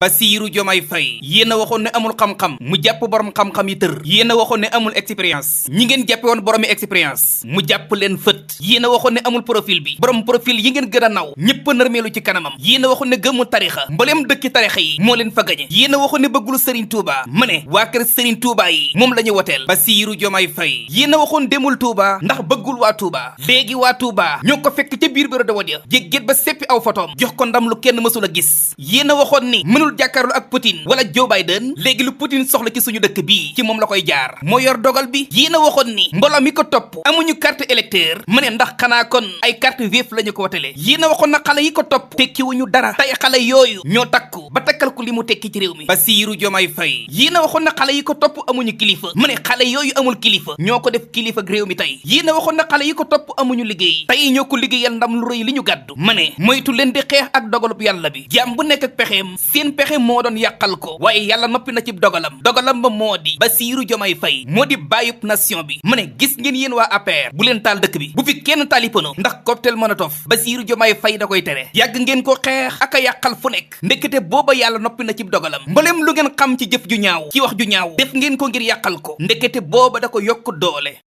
Bassirou Diomaye Faye yéen a waxoon ne amul xam-xam mu jàpp borom xam-xam yi tër yéen a waxoon ne amul expérience ñi ngeen jàppe woon boromi expérience mu jàpp leen fët yéen a waxoon ne amul profil bi borom profil yi ngeen gën a naw ñëpp a nërmeelu ci kanamam yéen a waxoon ne gëmul tarixa mbooleem dëkki tarixa yi moo leen fa gañe yéen a waxoon ne bëggul Serigne Touba ma ne waa kër Serigne Touba yi moom la ñu woteel Bassirou Diomaye Faye yéen a waxoon demul Touba ndax bëggul waa Touba léegi waa Touba ñoo ko fekk ca biir bureau de vote ya jéggéet ba seppi aw fotoom jox ko ndam lu kenn mësul a gis yéen a waxoon ni jàkkaarlu ak Poutine wala Joe Biden léegi lu Poutine soxla ci suñu dëkk bii ci moom la koy jaar moo yor dogal bi yéen a waxoon ni mbooloo mi ko topp amuñu carte électeur ma ne ndax xanaa kon ay carte vif la ñu ko wotele yéen a waxoon na xale yi ko topp tekkiwuñu dara tey xale yooyu ñoo takku ba takkal ko li mu tekki ci réew mi Bassirou Diomaye Faye yéen a waxoon na xale yi ko topp amuñu kilifa ma ne xale yooyu amul kilifa ñoo ko def kilifa ak réew mi tey yéen a waxoon na xale yi ko topp amuñu liggéey tey ñoo ko liggéeyal ndam lu rëy li ñu gàddu ma ne moytu leen di xeex ak dogalub yàlla bi jàmm bu nekk ak pexeem seen pexe moo doon yàqal ko waaye yàlla noppi na ci dogalam ba moo di Bassirou Diomaye Faye moo di bàyyub nation bi ma ne gis ngeen yéen waa APR bu leen taal dëkk bi bu fi kenn taali pëno ndax cocktail Molotov Bassirou Diomaye Faye da koy tere yàgg ngeen ko xeex ak a yàqal fu nekk ndekete booba yàlla noppi na ci dogalam mbalem lu ngeen xam ci jëf ju ñaaw ci wax ju ñaaw def ngeen ko ngir yàqal ko ndekete booba da ko yokk doole